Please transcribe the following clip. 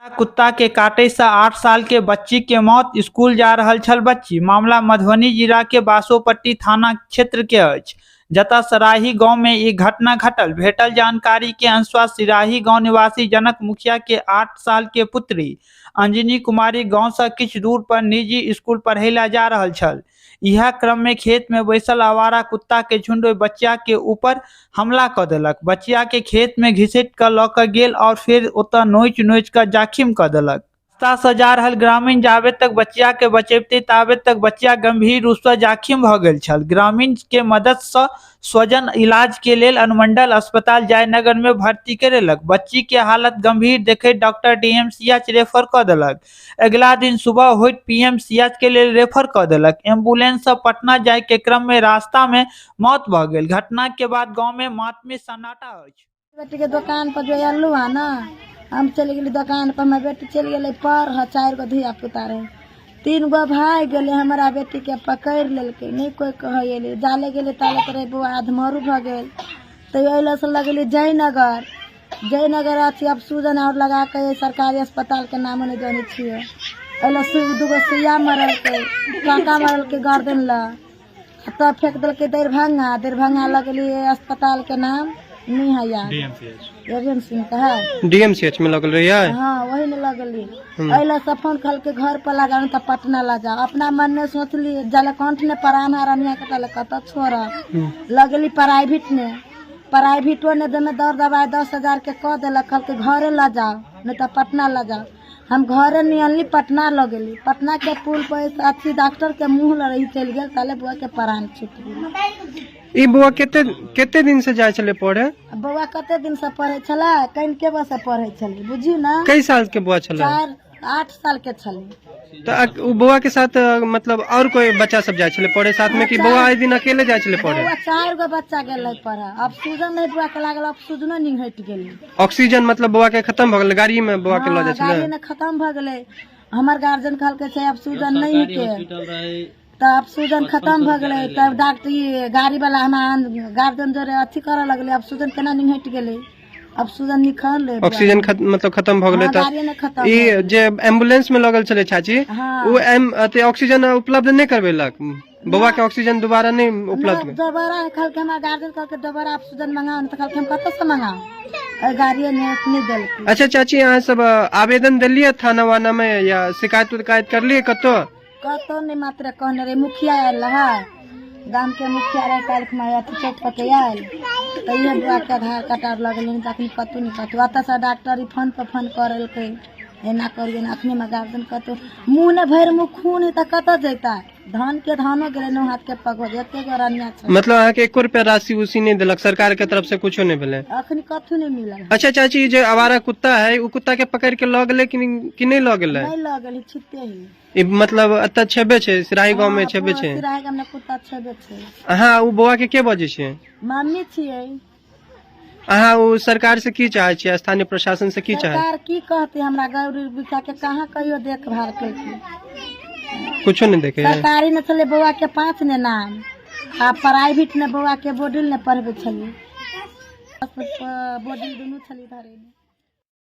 कुत्ता के काटय सं 8 साल के बच्ची के मौत, स्कूल जा रहल छल बच्ची। मामला मधुबनी जिला के बासोपट्टी थाना क्षेत्र के अछि, जतय सराही गांव में ई घटना घटल। भेटल जानकारी के अनुसार सिराही गांव निवासी जनक मुखिया के 8 साल के पुत्री अंजनी कुमारी गांव सं किछु दूर पर निजी स्कूल पढ़य ला जा रहल छल। इएह क्रम में खेत में बैसल आवारा कुत्ता के झुंड ओहि बच्चा के ऊपर हमला क देलक। बच्चिया के खेत में घिसटि क ल क गेल और फेर ओतय नोचि नोचि क जाखिम क देलक। रास्ता से जा रहल ग्रामीण जाबे तक बच्चिया के बचेबते ताबे तक बच्चिया गंभीर रूप से जाखिम भ गेल छल। ग्रामीण के मदद से स्वजन इलाज के लेल अनुमंडल अस्पताल जयनगर में भर्ती करेलक। बच्ची के हालत गंभीर देखैत डॉक्टर डीएमसीएच रेफर क देलक। अगिला दिन सुबह होइत पीएमसीएच के लेल रेफर क देलक। एम्बुलेंस से पटना जाय के क्रम में रास्ता में मौत भ गेल। घटना के बाद गांव में मातमी सन्नाटा अछि। बेटीके दोकान पर जो अयलहुँ हँ ने, हम चलि गेली दोकान पर, हमर बेटी चलि गेलै पढ़ऽ, 4 गो धिया पुता रहै, 3 गो भागि गेलै, हमरा बेटीके पकड़ि लेलकै, नहि कोइ कहै अयलै, जाले गेलै ताले तऽ रहै बौआ अधमरू भऽ गेल। तैयो अयला से लगेली जयनगर, जयनगर अथी अब सूजन आओर लगा कऽ सरकारी अस्पतालके नामो नहि जानै छियै। अयला 2 गो सुइया मरलकै, टाँका मरलकै गर्दन लए, तब फेंक देलकै दरभंगा। दरभंगा लगलियै अस्पतालके नाम नहि है याद, एम सिंह के है, डीएमसीएच में लगल रहियै। हाँ वही में लगली। अइला से फोन कहलकै घर पर लगा तऽ पटना ला जाओ। अपना मन में सोचली जले कंठ ने प्राण हरनिया के तले कतऽ छोड़ब। लगली प्राइवेट ने, प्राइवेटो ने देने दर दवाई 10,000 के कऽ देलक, कहलकै घरे ला जाओ नहीं तऽ पटना ला जाओ। हम घरे नहीं अनली, पटना लऽ गेली। पटना के पुल पर अथी डॉक्टर के मुँह लड़ई चलि गेल, ताले बौआ के प्राण छूट गेल। ई बौआ कते कते दिन से जाइ छलै पढ़े? बौआ कते दिन से पढ़े छलै, कनिके बस से पढ़े छलै, बुझियौ ने। कई साल के बौआ छलै? 4-8 साल के छलै। तऽ उ बौआ के साथ मतलब और कोई बच्चा सब जाइ छलै पढ़े साथ में, कि बौआ एहि दिन अकेले जाइ छलै पढ़े? बौआ 4 गो बच्चा गेलै पढ़े। अब सूजन नहीं बौआ के लागल, अब सूजनो नहीं हटि गेलै। ऑक्सीजन मतलब बौआ के खत्म भऽ गेलै गाड़ी में, बौआ के लऽ जाइ छलै गाड़ी में खत्म भऽ गेलै। हमर गार्जियन कहलकै छै अब सूजन नहीं के, तऽ अब सूजन खत्म भऽ गेलै। तब डॉक्टर ई गाड़ी वाला हमरा गार्जियन जोरे अथी करऽ लगलै, अब सूजन केना निहटि गेलै, अब सूजन निकल लै, ऑक्सीजन मतलब खत्म भऽ गेलै। तऽ खत्म ई जे एम्बुलेंस में लगल छलै चाची, ओ एम अथी ऑक्सीजन उपलब्ध नहि करबेलक बौआ के, ऑक्सीजन दोबारा नहि उपलब्ध। दोबारा कहलकै हमरा गार्जियन, कहलकै दोबारा ऑक्सीजन मंगाओ, तऽ कहलकै हम कतऽ से मंगाओ, गाड़िए नहि देलकै। अच्छा चाची, अहाँ सब आवेदन देलियै थाना वाना में या शिकायत उकायत करलियै कतौ? कतौ नहि, मात्र कहने रहे मुखिया आयल रहै, गाम के मुखिया रहे काल्हि खुमा अथी चौक पर के आयल, तऽ इहे बौआ के आधार कार्ड आर लगलै, तऽ अखनी कतौ नहि कतौ। एतऽ से डॉक्टर ई फोन पर फोन करलकै, एना करियै एना। अखनी मे गार्जियन कतौ मुँह नहि, भरि मुँह खून है तऽ कतऽ जैता? धान के धानो गेलै, नौ हाथ के पगो एते गो रनिया छै। मतलब अहाँके एको रुपया राशि उसी नहि देलक सरकार के तरफ से, कुछो नहि भेलै अखनी, कथू नहि मिलल। अच्छा चाची, जे आवारा कुत्ता है ओ कुत्ता के पकड़ के लऽ गेलै कि नहि लऽ गेलै? नहि लऽ गेलै, छिपते ही ई मतलब एतऽ छेबे छै, सिराही गाँव में छेबे छै। सिराही गाँव में कुत्ता छेबे छै। अहाँ ओ बौआ के के बजै छियै? मम्मी छियै। अहाँ ओ सरकार से की चाहै छियै, स्थानीय प्रशासन से की चाहै? सरकार की कहतै हमरा गौरी बिचा के कहाँ कहियो देखभाल केलकै? कुछो नहि देखे। सरकारी ने छलै बौआ के 5 ने नाम, आ प्राइवेट ने बौआ के बोर्डिंग ने पढ़बै छलियै, बोर्डिंग दुनू छलै धरे।